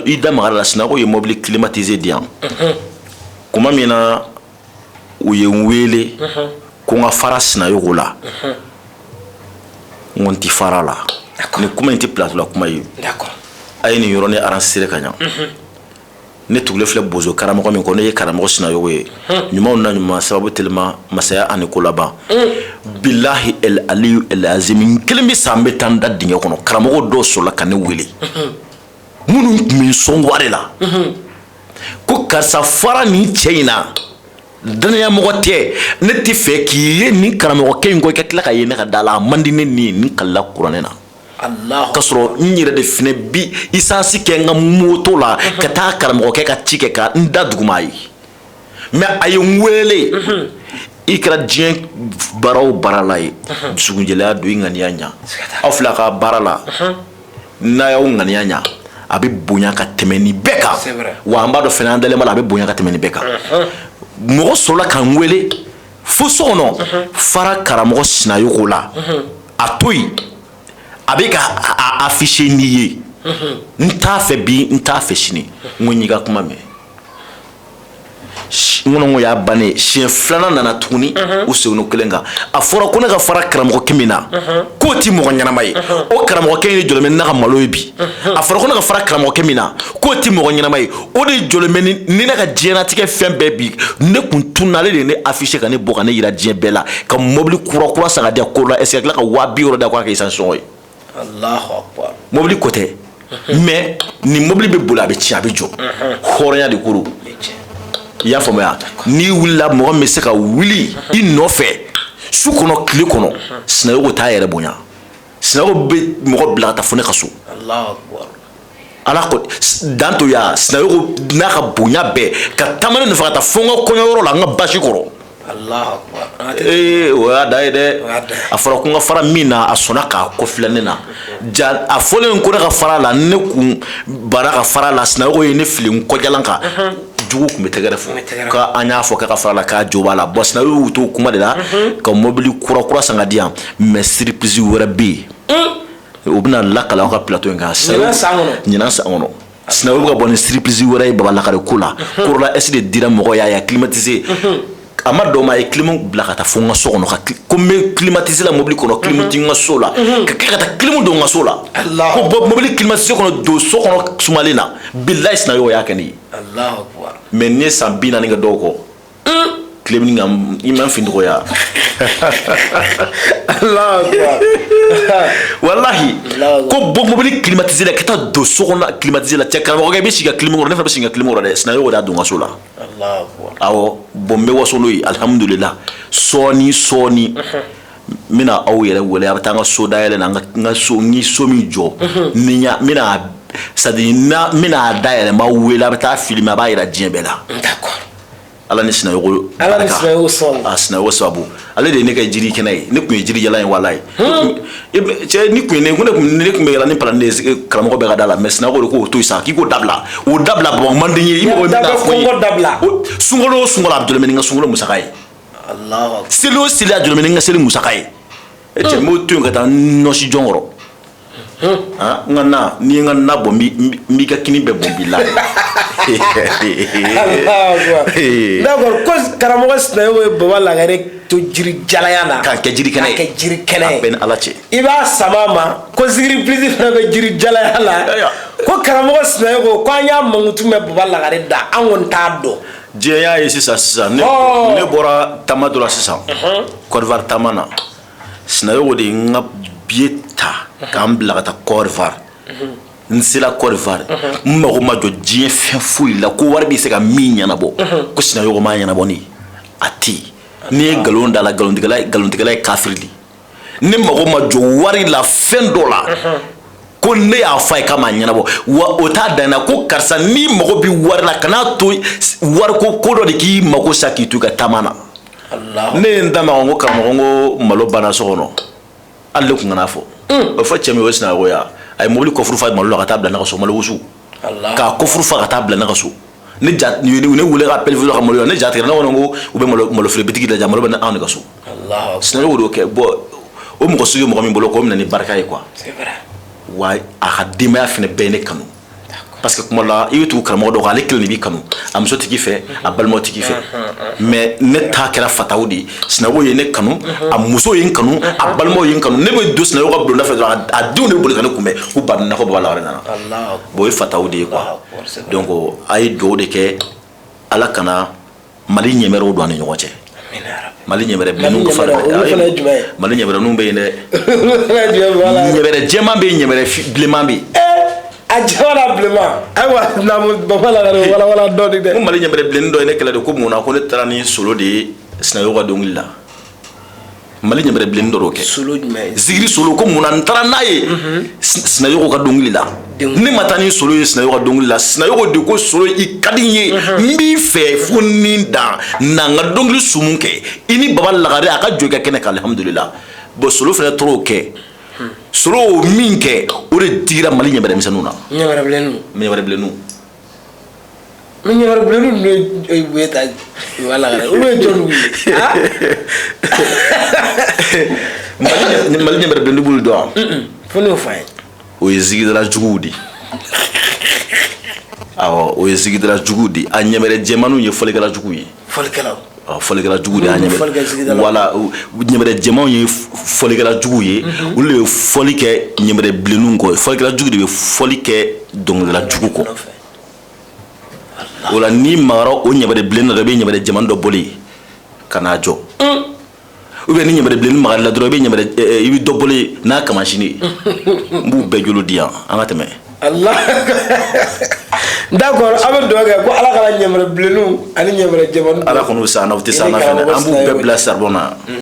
I da magara la, Sinayogo ye mobili climatisé di yan. Kuma min na u ye n wele ko n ka fara Sinayogo la, n ko n ti fara la. Nin kuma in tɛ plateau la kuma ye. A ye nin yɔrɔnin enregistré ka ɲa. Ne tugulen filɛ bozo karamɔgɔ min kɔ, ne ye karamɔgɔ Sinayogo ye. Ɲumanw na ɲuman sababu telima masaya ani ko laban. Bilahi el aliyu el azim, n kelen bɛ sa, n bɛ taa n da dingɛ kɔnɔ. Karamɔgɔ dɔw sɔrɔla ka ne wele, minnu tun bɛ n sɔn wari la, ko karisa, fara nin cɛ in na, danayamɔgɔ tɛ. Ne tɛ fɛ k'i ye nin karamɔgɔkɛ in kɔ, i ka tila ka ye ne ka da la. A man di ne nin ye. Nin kalila kuranɛ na. Ka sɔrɔ n yɛrɛ de fɛnɛ bi essence kɛ n ka moto la ka taa karamɔgɔkɛ ka ci kɛ ka n da duguma ye. Mais a ye n wele. I kɛra diɲɛ baara o baara la ye, dusukunjɛlenya don, i ŋaniya ɲa. Aw fila ka baara la, n'a y'aw ŋaniya ɲa, a bɛ bonya ka tɛmɛ nin bɛɛ kan. Wa an b'a dɔn fɛnɛ, an dalen b'a la, a bɛ bonya ka tɛmɛ nin bɛɛ kan. Mɔgɔ sɔrɔla ka n wele fo so kɔnɔ: fara karamɔgɔ Sinayogo la, a to yen, a bɛ ka a afficher n'i ye. N t'a fɛ bi, n t'a fɛ sini. N ko n y'i ka kuma mɛn. N ko y'a bannen. Siɲɛ filanan nana tuguni, u seginna kelen kan. A fɔra ko ne ka fara karamɔgɔkɛ min na, k'o ti mɔgɔ ɲɛnama ye. O karamɔgɔkɛ in de jɔlen bɛ ne ka malo ye bi. A fɔra ko ne ka fara karamɔgɔkɛ min na, k'o ti mɔgɔ ɲɛnama ye, o de jɔlen bɛ ni ne ka diɲɛlatigɛ fɛn bɛɛ bi. Ne kun tunna, ale de ye ne affiché ka ne bɔ ka ne yira diɲɛ bɛɛ la, ka mobili kura kura san ka di yan ko la. Est ce que ka tila ka 60.000 da k'a kɛ essence sɔngɔ ye? Mobili ko tɛ, mais nin mobili bɛ boli, a bɛ tiɲɛ, a bɛ jɔ. Hɔrɔnya de ko don, i y'a faamuya? N'i wulila, mɔgɔ min bɛ se ka wuli i nɔfɛ su kɔnɔ, tile kɔnɔ. Sinayogo t'a yɛrɛ bonya. Sinayogo bɛ mɔgɔ bila ka taa fo ne ka so. Ala ko dan to ya. Sinayogo n'a ka bonya bɛɛ, ka taama ne nɔfɛ ka taa fo n ka kɔɲɔyɔrɔ la, n ka basi kɔrɔ. Ee, o y'a da ye dɛ. A fɔra ko n ka fara min na, a sɔnna k'a kɔfilɛ ne na. Ja a fɔlen ko ne ka fara la, ne kun bara ka fara la. Sinayogo ye ne fili n kɔjalan kan. Jugu tun bɛ tɛgɛrɛ fɔ k'an y'a fɔ k'a ka fara la, k'a jo b'a la. Bon, Sinayogo y'u to kuma de la ka mobili kura kura san ka di yan. Mais surprise wɛrɛ bɛ yen, o bɛna lakala aw ka plateau in kan ɲinan san kɔnɔ. Sinayogo bɛ ka bɔ ni surprise wɛrɛ ye Baba Lakare ko la. Corolla S de dira mɔgɔ y'a ye climatisé. A ma dɔn ma, a ye clim bila ka taa fo n ka so kɔnɔ, ka ko n bɛ climatisé la mobili kɔnɔ, clim ti n ka so la, ka kɛ ka taa clim don n ka so la, ko bɔ mobili climatisé kɔnɔ, don so kɔnɔ sumalen na. Bilayi, Sinayogo y'a kɛ ne ye. Mais n'i ye san 40 kɛ dɔw kɔ, tile bɛ ka i ma fin dɔgɔya. Walahi, ko bɔ mobili climatisé la ka taa don so kɔnɔ climatisé la. Cɛ, karamɔgɔkɛ, i bɛ sigi ka clim kɔrɔ, ne fana bɛ sigi ka clim kɔrɔ dɛ. Sinayogo de y'a don n ka so la. Awɔ, bon, n bɛ waso n'o ye, alihamudulila. Sɔɔni sɔɔni, n bɛna aw yɛrɛ wele, a bɛ taa n ka so dayɛlɛ na. N ka so, n ye so min jɔ ni n bɛna, c'est à dire n bɛna a dayɛlɛ, n b'aw wele, a bɛ taa filmer, a b'a yira diɲɛ bɛɛ la. Ala ni Sinayogo. Ala ni Sinayogo sababu. A Sinayogo sababu, ale de ye ne kɛ jiri kɛnɛ ye. Ne tun ye jirijalan ye, walayi. Cɛ, ni kun ye ne ko ne tun bɛ yɛlɛ ni palan de ye karamɔgɔ bɛɛ ka da la. Mais Sinayogo de k'o to yen sa, k'i k'o dabila, o dabila. Bɔn, man di n ye, i mɔgɔ min n'a fɔ n ye. Sunkalo o sunkalo, a bɛ jɔlen bɛ ni n ka sunkalo musaka ye. Seli o seli, a jɔlen bɛ ni n ka seli musaka ye. E cɛ, n b'o to yen ka taa nɔsi jɔn kɔrɔ. N ka na, n'i ye n ka na bɔ, n b'i ka kini bɛɛ bɔn bi la. D'accord, ko karamɔgɔ Sinayogo ye Baba Lagare to jiri jalaya la. K'a kɛ jiri kɛnɛ ye. K'a kɛ jiri kɛnɛ ye. A bɛɛ ni Ala cɛ. I b'a sama ma ko surprise fana bɛ jiri jalaya la. Ko karamɔgɔ Sinayogo, ko an y'a mankutu mɛn Baba Lagare da, an kɔni t'a dɔn. Diɲɛ y'a ye sisan sisan. Ne bɔra taama dɔ la sisan, Côte d'Ivoire taama na. Sinayogo de ye n ka billet ta k'an bila ka taa Côte d'Ivoire. N sera Côte d'Ivoire, n mago ma jɔ diɲɛ fɛn foyi la ko wari bɛ se ka min ɲɛnabɔ, ko Sinayogo m'a ɲɛnabɔ ne ye. A tɛ yen. N'i ye nkalon da la, nkalontigɛla ye kafiri de. Ne mago ma jɔ wari la fɛn dɔ la ko ne y'a fɔ a ye k'a m'a ɲɛnabɔ. Wa o t'a dan na, ko karisa, n'i mago bɛ wari la, kan'a to wariko ko dɔ de k'i mago sa k'i to i ka taama na. Ne ye n da ma ko karamɔgɔ, n ko malo banna so kɔnɔ, hali ne kun kana fɔ. O fɔ cɛ min, o ye Sinayogo ye. A ye mobili coffre fa malo la ka taa bila ne ka so, malo wusu k'a coffre fa ka taa bila ne ka so. Ne ja ne wele ka appel vidéo ka malo la, ne ja tigɛra. Ne ko ko u bɛ malo feere bitigi la, malo bɛ anw de ka so. Sinayogo de y'o kɛ. Bon, o mɔgɔ sugu ye mɔgɔ min bolo, k'o minɛ ni barika ye quoi. Wa a ka denbaya fana bɛɛ ye ne kanu. Parce que kuma la, i bɛ tugu karamɔgɔ dɔ kɔ, ale kelen de b'i kanu, a muso t'i fɛ, a balimaw t'i fɛ. Mais ne ta kɛra fataw de ye. Sinayogo ye ne kanu, a muso ye n kanu, a balimaw ye n kanu. Ne bɛ don Sinayogo ka bulonda fɛ dɔrɔn, a denw de bɛ boli ka ne kunbɛn k'u ba ko Baba Lagare nana. Bon, o ye fataw de ye quoi. Donc a ye dugawu de kɛ, Ala kana Mali ɲɛmɛrɛw don an ni ɲɔgɔn cɛ. Mali ɲɛmɛrɛ bilenninw ka farin, Mali ɲɛmɛrɛninw bɛ yen dɛ. Ɲɛmɛrɛ jɛman bɛ yen, ɲɛmɛrɛ bilenman bɛ yen. A jɛman n'a bilenman, ayiwa, naamu, Baba Lagare, walawala dɔɔni dɛ. Ko Mali ɲɛmɛrɛ bilennin dɔ ye ne kɛlɛ de, ko mun na ko ne taara ni solo de ye Sinayogo ka dɔnkili la. Mali ɲɛmɛrɛ bilennin dɔ d'o kɛ. Solo jumɛn? Zigiri solo. Ko mun na n taara n'a ye Sinayogo ka dɔnkili la? Ne ma taa ni solo ye Sinayogo ka dɔnkili la. Sinayogo de ko solo, i ka di n ye, n b'i fɛ fo ni dan na, n ka dɔnkili sumu kɛ i ni Baba Lagare, a ka jɔ i ka kɛnɛ kan. Alihamudulila. Bon, solo fana tor'o kɛ. Solo o min kɛ, o de digira Mali ɲɛmɛrɛ misɛnninw na. Ɲɛmɛrɛ bilenninw. Ɲɛmɛrɛ bilenninw. Mais ɲɛmɛrɛ bilenninw ninnu ye Buye ta, Baba Lagare, olu ye jɔnniw ye? Mali ɲɛmɛrɛ bilenninw b'olu dɔn wa? Fo n'o fɔ an ye. O ye zigidala juguw de ye. Awɔ, o ye zigidala juguw de ye. A ɲɛmɛrɛ jɛmanninw ye fɔlikɛla juguw ye. Fɔlikɛlaw. Fɔlikɛla juguw de y'a ɲɛmɛrɛ. Wala, ɲɛmɛrɛ jɛmanw ye fɔlikɛla juguw ye. Olu de bɛ fɔli kɛ ɲɛmɛrɛ bilenninw kɔ. Fɔlikɛla jugu de bɛ fɔli kɛ dɔnkilidala jugu kɔ. O la, n'i magara o ɲɛmɛrɛ bilennin na dɔrɔn, i bɛ ɲɛmɛrɛ jɛman dɔ bɔlen ka n'a jɔ. Ou bien ni ɲɛmɛrɛ bilennin magara la dɔrɔn, i bɛ ɲɛmɛrɛ, i bɛ dɔ bɔlen n'a kamasini ye. N b'u bɛɛ jolo di yan, an ka tɛmɛ. Allah, d'accord, an bɛ dugawu kɛ ko Ala kana ɲɛmɛrɛ bilenninw ani ɲɛmɛrɛ jɛmanninw. Ala kɔni sa na, u tɛ s'an na fɛnɛ, an b'u bɛɛ bila saribɔn na.